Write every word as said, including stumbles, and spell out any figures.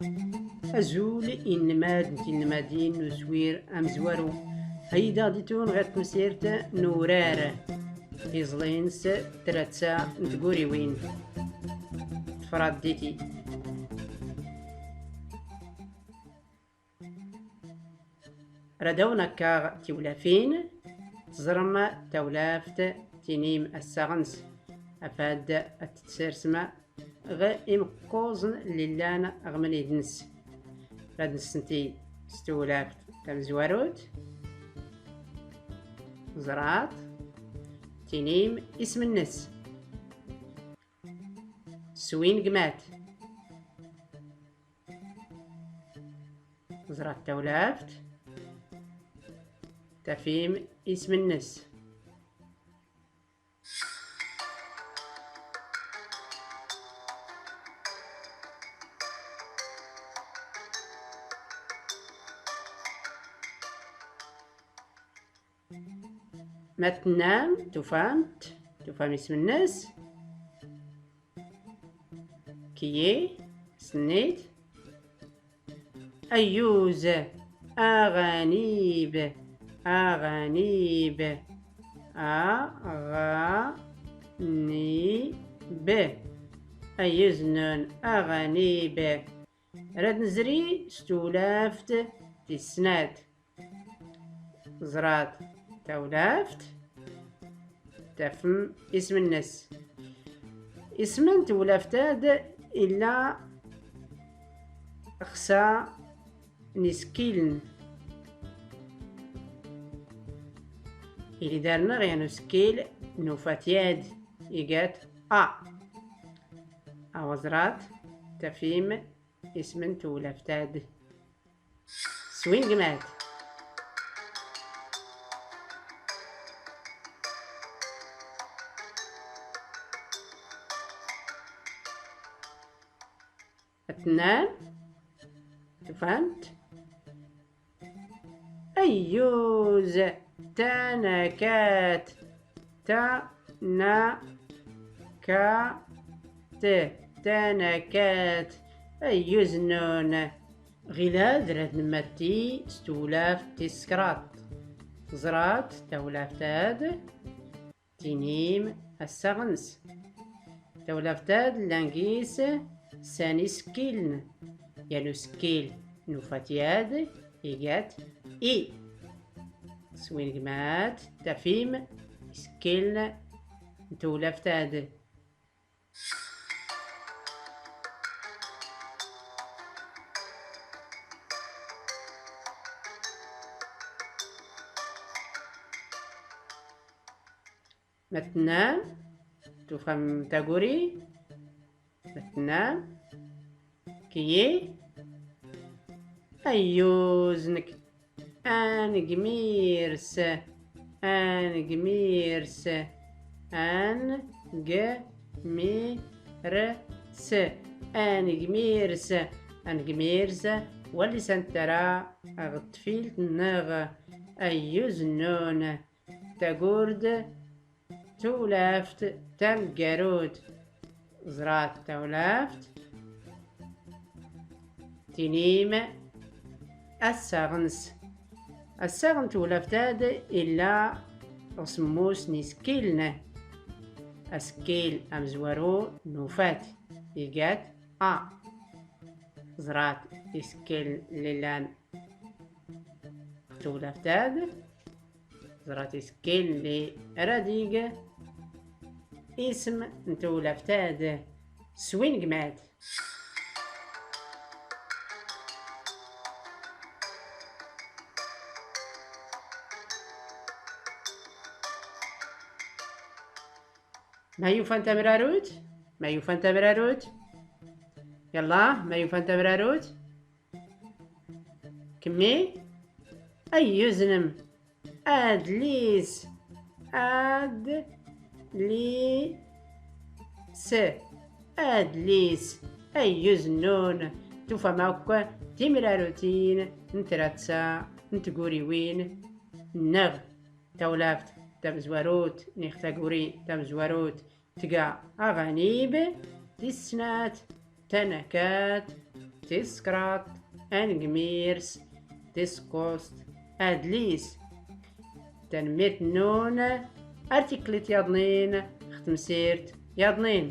Azul i inelmaden d tinelmadin n uswir amezwaru. Hayyi-d aɣ-d-itun ɣer temsirt n urar. Iẓlin s tratsa n tguriwin. Tefradditi. Rad awen-akkaɣ tiwlafin, teẓrem tawlaft tinim assaɣens, afad ad tt-tsersem ɣ imekkuẓen lli llan ɣ mnid-nnes. Rad nsenti s tewlaft tamezwarut, ẓrat, tinim isem-nnes. Swingmat. Ẓrat tawlaft. Tafim isem-nnes. Ma tennam, tufam-t, tufam isem-nnes. Kiyyi, sennit. Ayyuz, aɣanib, aɣanib, aɣanib. Ayyuz nnun, aɣanib. Rad nezri s tewlaft tis snat. Ẓrat tawlaft, tafem isem-nnes. Isem n tewlaft-ad illa xsa n isekkilen. Ili darneɣ yan usekkil, nufa-t yad, iga-t A. Awa ẓrat, tafim isem n tewlaft-ad. Swingmat. Atnan. Tufam-t. Ayyuz. Tanakat. Tanakat. Tanakat. Ayyuz nnun. Ɣilad rad nmatti s tewlaft tis kraḍt. Ẓrat tawlaft-ad. Tinim assaɣens. Tawlaft-ad llan gis san isekkilen. Yan usekkil nufa-t yad, iga-t I. Swingmat, tafim isekkilen n tewlaft-ad. Ma tennam, tufam taguri. Ma tennam. Kiyyi. Ayyuz nnun. Angmirs. Angmirs. Angmirs. Angmirs. Angmirs. Walli san tara ɣ tfilt nneɣ. Ayyuz nnun. Tagurt. Tawlaft tameggarut. Ẓrat tawlaft. Tinim assaɣ-ns. Assaɣ n tewlaft-ad illa ɣ semmus n isekkilen. Asekkil amezwaru nufa-t, iga-t A. Ẓrat isekkilen lli llan ɣ tewlaft-ad. Ẓrat isekkilen lli rad ig isem n tewlaft-ad. Swingmat. Ma yufan tamrarut? Ma yufan tamrarut? Yallah, ma yufan tamrarut? Kemmi? Ayyuz nnun. Adlis. Adlis. Adlis. Ayyuz nnun. Tufam akk timrarutin n tratsa n tguriwin nneɣ. Tawlaft tamezwarut, niɣ taguri tamezwarut, tga aɣanib. Tis snat, tanakat. tis kraḍt, angmirs, tis kkuẓt, adlis. Tanmmirt nnun, ar tikklt yaḍnin, ɣ tmsirt yaḍnin.